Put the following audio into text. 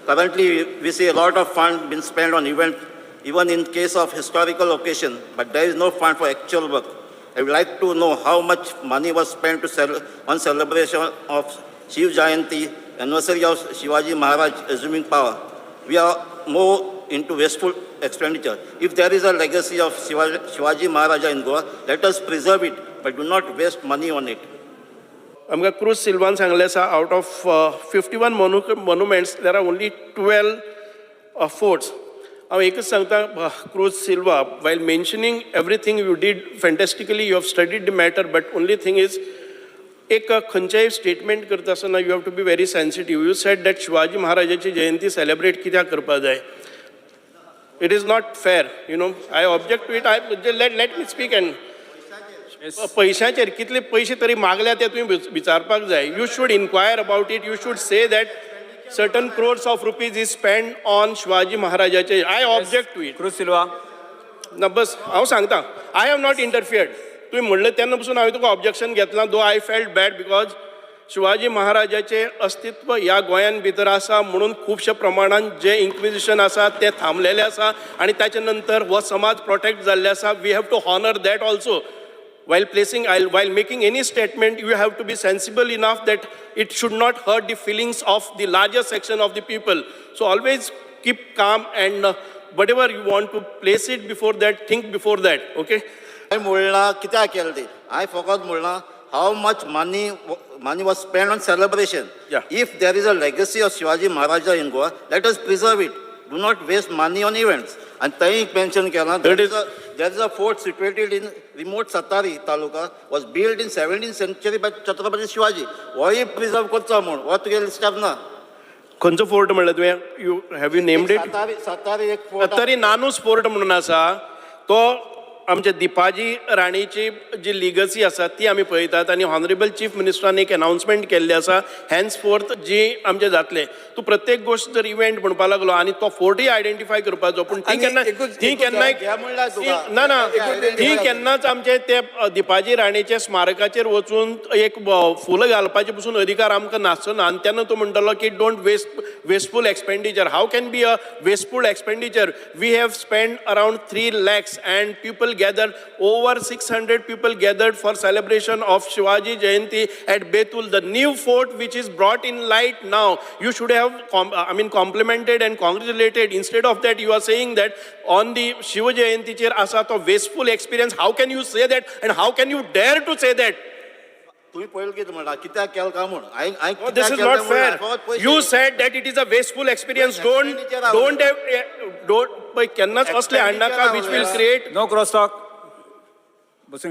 Currently, we see a lot of fund being spent on event, even in case of historical occasion, but there is no fund for actual work. I would like to know how much money was spent on celebration of Shiv Jayanti, anniversary of Shivaji Maharaj assuming power. We are more into wasteful expenditure. If there is a legacy of Shivaji Maharaja in Goa, let us preserve it, but do not waste money on it. आमकां cruise Salwan सांगलें आसा, out of 51 monuments there are only 12 forts. हांव एकच सांगता cruise Silva, while mentioning everything, you did fantastically, you have studied the matter, but only thing is, एक खंयचेय statement करता आसतना you have to be very sensitive. You said that Shivaji महाराजाची जयंती celebrate कित्याक करपा जाय. It is not fair. I object to it. I let me speak and पयशांचेर कितले पयशे तरी मागल्या ते तुवें विचारपाक जाय. You should inquire about it. You should say that certain crores of rupees is spend on Shivaji महाराजाचे. I object to it. Cruz Silva. ना, बस हांव सांगता, I have not interfered. तुवें म्हणलें तेन्ना पसून हांवें तुका ऑब्जेक्शन घेतलां, though I felt bad because Shivaji महाराजाचें अस्तित्व ह्या गोंयान भितर आसा म्हणून खुबश्या प्रमाणान जे इन्क्विजिशन आसा तें थांबलेलें आसा आनी ताच्या नंतर हो समाज प्रोटेक्ट जाल्ले आसा. We have to honour that also. While making any statement, you have to be sensible enough that it should not hurt the feelings of the larger section of the people. So always keep calm and whatever you want to place it before that, think before that, okay? हांवें म्हणलां कित्याक केलें ती, हांवें फकत म्हणलां how much money was spend on celebration. If there is a legacy of Shivaji Maharaja in Goa, let us preserve it. Do not waste money on events. आनी थंय मेन्शन केलां, there is a fort situated in remote Sattari taluka, was build in 17 century by Chhatrapati Shivaji. होय preserve करचो म्हूण हो तुगे लिस्टार ना. खंयचो फोर्ट म्हणलें तुवें? You have you named it? Sattari, Sattari एक फोर्ट. तरी नानूस फोर्ट म्हणून आसा, तो आमच्या दिपाजी राणीची जी लिगसी आसा ती आमी पळयतात आनी ऑनरेबल चीफ मिनिस्टरान एक अनाउन्समेंट केल्लें आसा, हेन्स फोर्थ जी आमचें जातलें. तूं प्रत्येक गोश्ट जर इव्हेंट म्हणपा लागलो आनी तो फोर्टूय आयडेंटिफाय करपाचो, पूण ती आनी केन्ना ती एकूच केन्नाय घे म्हणल्यार तुका. ना ना, एकूच ती केन्नाच आमचे ते दिपाजी राणीचे स्मारकाचेर वचून एक फुलां घालपाचे पसून अधिकार आमकां नासचो ना. आनी तेन्ना तूं म्हणटलो की don't waste, wasteful expenditure. How can be a wasteful expenditure? We have spend around 3 lakhs and people gather, over 600 people gathered for celebration of Shivaji Jayanti at Betul, the new fort which is brought in light now. You should have, I mean, complimented and congratulated. Instead of that, you are saying that on the Shiva Jayanti आसा तो wasteful experience. How can you say that and how can you dare to say that? तुमी पयलीं कितें म्हणला, कित्याक केलें काय म्हूण हांवें Oh, this is not fair. You said that it is a wasteful experience. Don't, Expenditure. Don't, have, don't, पळय, केन्नाच असले हाडनाका which will create no cross talk. बसून घे.